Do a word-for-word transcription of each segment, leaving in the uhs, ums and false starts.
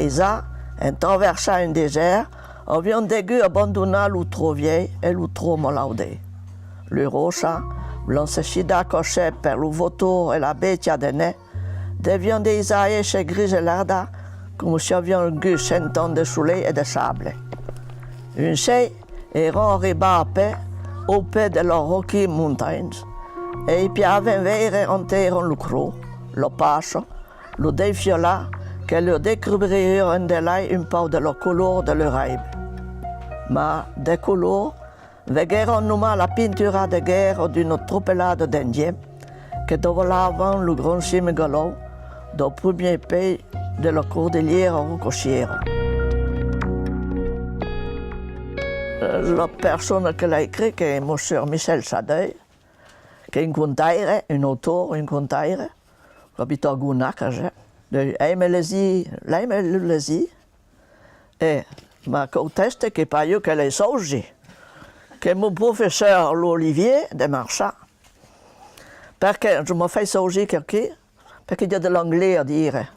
Isà, en traversar un desèrt, avián degut abandonar lo tròç vielh e lo tròç malaudèr. Lor ròça, blancecidas a còp sec per lo vautor e la bèstia de nèit, devián dejà èsser griselardas coma si avián agut cent ans de solelh e de sable. Un ser èran arribats a pè au pè de las Rocky Mountains e i piavan veire ont èran los cròçs, las passas, los desfiolats que lor descobririán endelai un pauc de la color de lor aibe. Mas de color, veguèron nonmàs la pintura de guèrra d'una tropelada d'Indians que davalavan lo grand cime galòu dau prumier pè de la cordilhièra Rocosièra. La persona que l'a escrit qu'es Mossur Michel Sadeuil, qu'es un contaire, un autor, un contaire, qu'abita a Gonac, eh. Aime legir, l'aime lo legir. E, mas queu tèxte qu'es pas ieu que l'ai sausit, qu'es mon professor, l'Olivier de Marchas, perque mos a fait sausit queu-quí, perque i a de l'anglés a dire.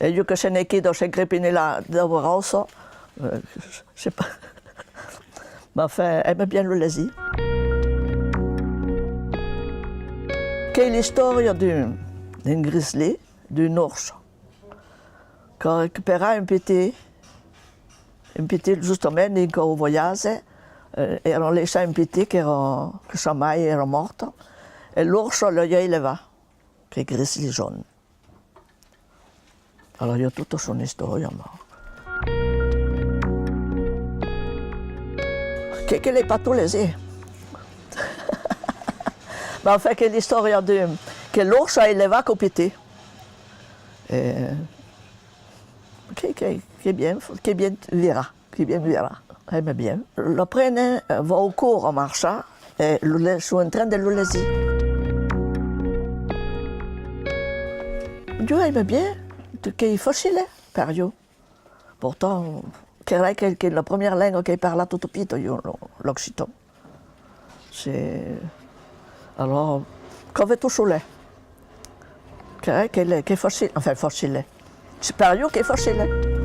E ieu que soi naiscut dab sos crepinets-là dab Rauça, eh, je sais pas. Mas enfin, aime bien lo legir. Qu'es l'istòria d'un, d'un grizzly, d'un ors, qu'a recuperat un pitit, un pitit justament dins queu voiatge, eh, èran laissats un pitit qu'èra, que sa mair èra mòrta, e l'ors lo i a elevat, qu'es grizzly jaune. Alòrs i a tota son istòria, mas que, que l'ai pas tot legit. Mas enfin, qu'es l'istòria d'un, que l'ors a elevat queu pitit. E que, que, qu'es bien, qu'es bien virat, qu'es bien virat. Aime bien. Lo prene, eh, va au cors a Marchas e lo le-, son en tren de lo legir. Ieu aime bien, qu'es facile, eh, per ieu. Pourtant, crei que, qu'es la premiera lenga qu'ai parlat tota pita, ieu, lo, l'occitan. C'est, alors, quand ve tot solet. Crei que l'es, qu'es facile, enfin, facile. C'est per ieu qu'es facile.